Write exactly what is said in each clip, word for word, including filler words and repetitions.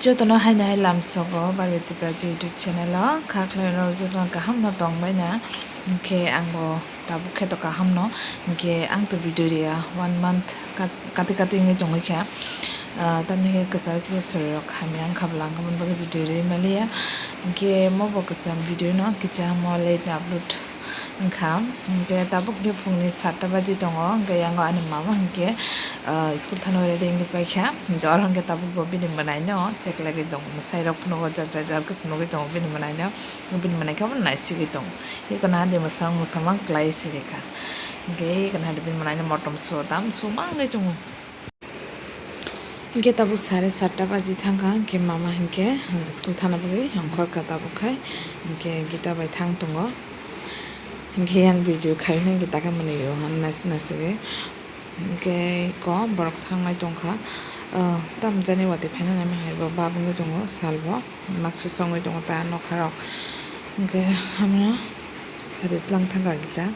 Jotono haino hai lamsogo Barbati Praja YouTube channel o kha khlaino jotono kaham no tongbaina, hinkhe angbo tabuk khe to kaham no, hinkhe ang to video riya one month kat-, kati kati wngwi tongwi kha. Ah, tamni hwnkhe kwcharo kisa sorirok hamya wngkha bwla, wngkha boni bagwi video riwi maliya. Hinkhe mobo kwcham video no kisa mo late ni upload wngkha. Hinkhe tabuk hinkhe phungni satta baji tongo, hinkhe yango ani mama hinkhe, ah, school thana ready wngwi paikha. Hinkhe oro hinkhe tabuk bo bini mwnaino cheklagwi tongo, mwsairok phunugo jat bai jat khe phunugwi tongo bini mwnaino, bini mwnai khe bo naisigwi tongo. Hinkhe nahadi mwsang mwsamang klai sirikha. Hinkhe hinkhe nahadi bini mwnaino motom so tam so mangwi tongo. Hinkhe tabuk sare satta baji thangkha, hinkhe mama hinkhe school thana bagwi ongkhorkha tabuk khai, hinkhe Gita bai thang tongo. Hinkhe yang video khai hinkhe takhe mwnwi o nasi nasi gwi. Hinkhe ko borok thangnai tongkha, ah, tamjani watwi phaina naima hai bo babungwi tongo salbo. Maksu songwi tongo ta nokharok. Hinkhe hamya sari tlang thangkha Gita.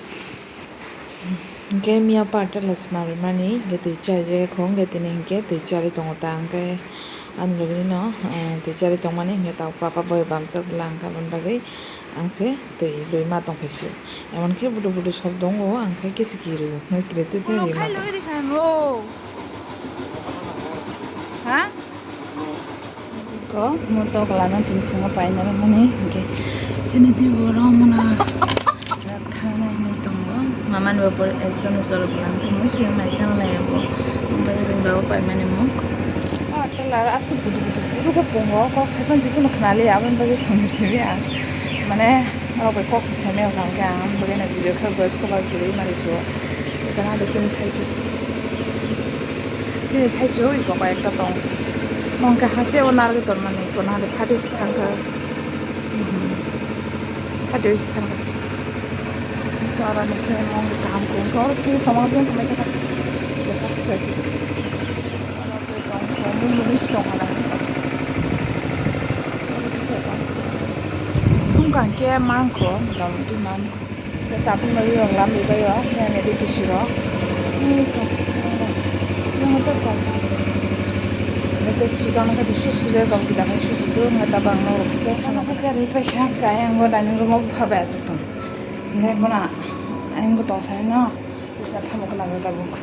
Hinkhe miya parta la swnam rimani, hinkhe twi charijak kho, hinkhe tini hinkhe twi chari tongo ta, hinkhe ani logini no, eh, twi chari tongmani, hinkhe tabuk papa boi bamjak bwla, hinkhe aboni bagwi ang se twi lwi ma tongphai sio. Emon khe budu budu sob tongo, ang khe kisi kiru, hinkhe twi twi twi lwi ma tongkha. Ha? Ko mo to kala no tin phungo paina mani hinkhe tini di boro mona thangnai hinwi tongo. Mama ni bo exam ni solo plan tongwi khe nai chang lai bo. Bari bini baba paimani mo. Ah, tala aswk budu budu budu khe pungo, kok sai phano jikunu khna liya, aboni bagwi phungo simi ang. Mane, norok bai kok se saimaya hwnkha hwnkhe ang, aboni bagwi no video khe voice cover khwlwi mani suo. Ekana de chini thaichuk. Chini thaichuk iko koi ekta tong. Tong khe hase o narwgwi tongmani, iko nahade phatwi se thangkha. Phatwi se thangkha. Iko aro ni khe mong kaham khe, iko oro khe tongma bini tongmai thangkha. Iko thak se kaisa. Oro khe tong khe, mung nung se tong kha na. Oro khe tong. Tong kha hwnkhe mang kho, motamoti mang kho. Tabuk nw riyok lamri bai o, yang edi bisi rok. Nw to kok. Nw to kok. Nete sujak nw kati su sujak kok kita kai su sutu nw ta bang nw rok kisa. Ano kisa ri pai kha, kai ang go dining room o pha bai asuk tong. Nw go na, ang go tong sai no. Bisna thamuk na go tabuk.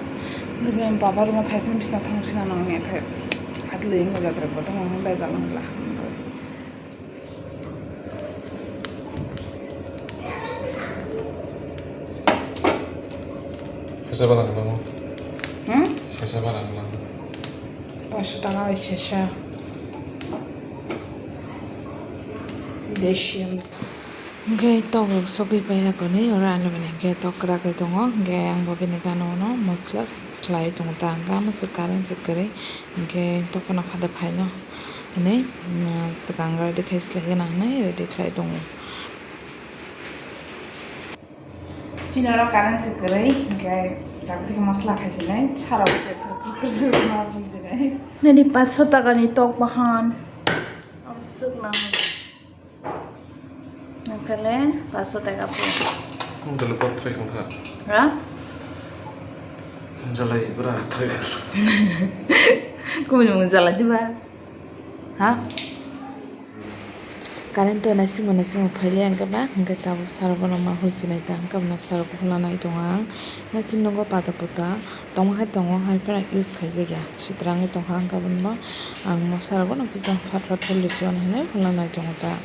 Nw baba room o phai sin bisna thamuk sina nang ya kai. Atli ang go jatra go tong ang bai jalo ngla. Sesa barang lang. Hmm? Sesa barang lang. Paanch taka bai sesa. Deshi. Hingke tok rok sogwi pai ya koni, oro ano bini hingke tok kwrak khe tongo, hingke ang bo bini gana o no mosla khlai tongo ta, hingke ama se current se kwrwi, hingke tok phano phada phaino. Hwnwi, mm, swkang ready khai swlai gana hwnwi ready khlai tongo. Chini oro current se kwrwi, hinkhe tabuk tei mosla khai sinai, sara bo se kwrwi kwrwi ma bujinai. Nini paanch sho taka ni tok bahan. Ang swk nang. Nang kale paanch sho taka po. Ang kale pot khai kong kha. Ha? Jalai bra thai. Kubun mung jalai diba? Ha? Current to naisingmo naisingmo phailiya hwnkhe ba, hwnkhe tabuk sara bono ma hul sinai ta, hwnkhe bono sara hula nai tongo ang. Naiching nogo pata puta tongma hai tongo, hai phano use khaijak ya, sitra wngwi tongkha, hwnkhe bono ang mo sara bono kisa fat fat hul rwchwk hinwi hula nai tongo ta.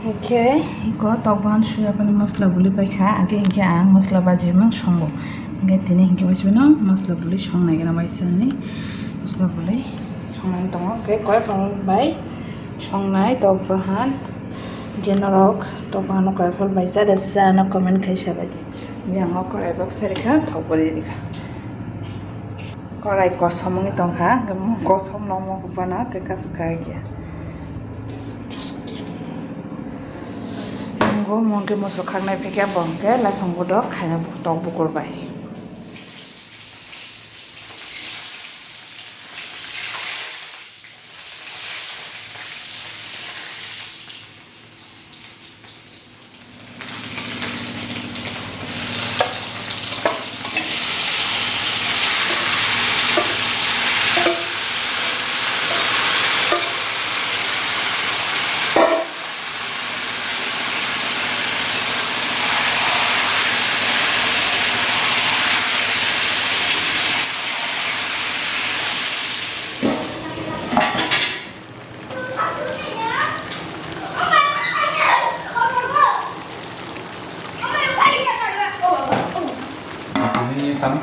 Hingke iko tok bahan suya pani mosla buli paikha, age hingke ang mosla bajimung songo. Hingke tini hingke waisano mosla buli songnai gana waisa hinui mosla buli songnai tongo. Hingke koi phang bai songnai tok bahan, hingke norok tok bahan no koi phal bai sa da sa no comment khai sa bai di. Hingke ang o korai baksa rikha, thok bari rikha. Korai kosom wngwi tongkha, hwnkhe mung kosom no omo hupana tei kasu kaikya. Nungo mung khe musu khaknai phikya bo hwnkhe laiphang budok khaina tok bukur bai.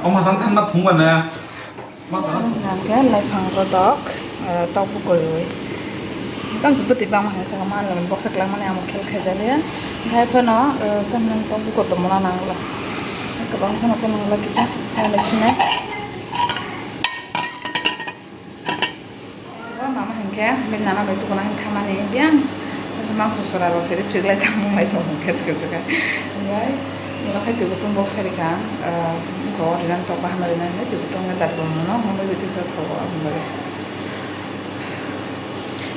Omo jan thanma thung mane. Hingke laifang rodok, eh, tok bukuriwi. Tamsi bwtwi bangma hwnwi thangma, boksa kwlangmani amo khel khaijaliya. Hingke phano, eh, tamni tok bukur tongmani nanglo. Kwbang phano phano nanglo kisa, phano sinai. Mama hingke, bini nana bai tukuna hingke thamani biyang. Mangso sora rok siri phiklai tamo lai tamo kesa kesa khe. Bai, ino khai twi kutung bok sari kha, ah, ko rinani tok bahama rinani twi kutung nge dagro mono, mono twi tisa thogo aboni bagwi.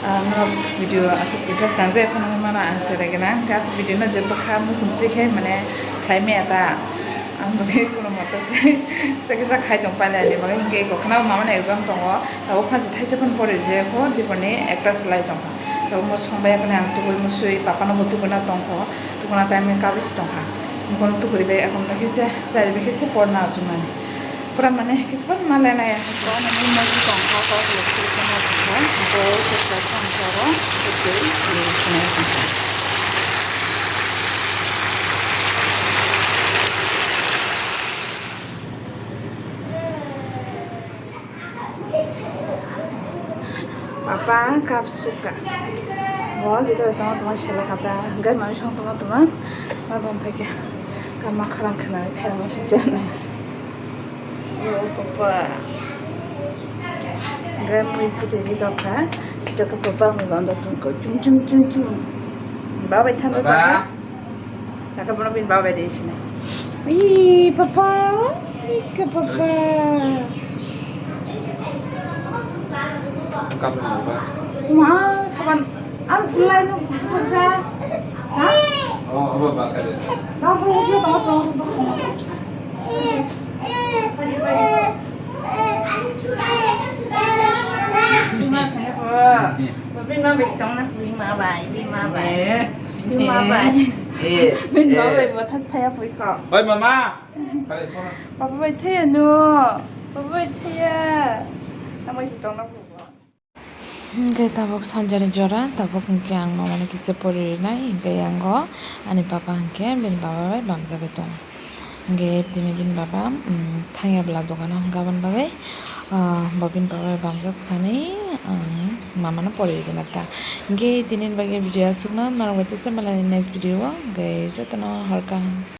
Ah, norok video aswk interest nang je phano mana ang cherai gana, hingke aswk video no je bwkha muchung twi khe mane khlai maya ta. Ang bagwi kuno moto se, se kisa khai tong pailai ni bagwi hingke kokhna mama ni exam tongo, tabuk phansa thaisa phano pori je kho, dipor ni ekta se lai tongkha. Tabuk mo song bai phano ang tubui musui, papa no bo tubui na tongkho, tubui na time ni kabui se tongkha. Bono tubui bai akon bai khe se, chari bai khe se porna achuk mani. Pura mane kisa phano ma lenai ya. Bo mane mo tongkha, ko se se mo tongkha, bo se se tongkha ro, se se. Papa kap suka. Bo gitu tongo tongma sela kata. Gai mami song tongma tongma. Ma bang paikha. Kama kharang khana kharang ma sijani. Oh, papa. Gai mui putri di dokha. Jaka papa mui bang dok tongko. Chung chung chung chung. Baba bai thanda ta. Taka bono bini baba bai de sini. Ih, papa. Ih, ke papa. Kapan apa? Ma, saban. Ang pulai no pulsa. Ha? Oh, apa bakal? Bang pulai no pulsa. Bima kaya po. Bima bai tong na bima bai, bima bai. Bima bai. Eh, bima bai, eh. Bo thas thaya pui ko. Oi, mama. Papa bai thaya no. Papa bai thaya. Amai si tong na pui ko. Hingke tabuk sanjani jora, tabuk hingke ang mamani kisa pori rinai, hingke yango ani papa hingke bini baba bai bamjagwi tongo. Hingke tini bini baba, mm, thangya bwla dogano hwnkha aboni bagwi, ah, bo bini baba bai bamjak sani, ang mamano pori rigwna ta. Hingke tini bagwi video aswkno, norok bai tesa malani next video o, hingke jotono hor kaham.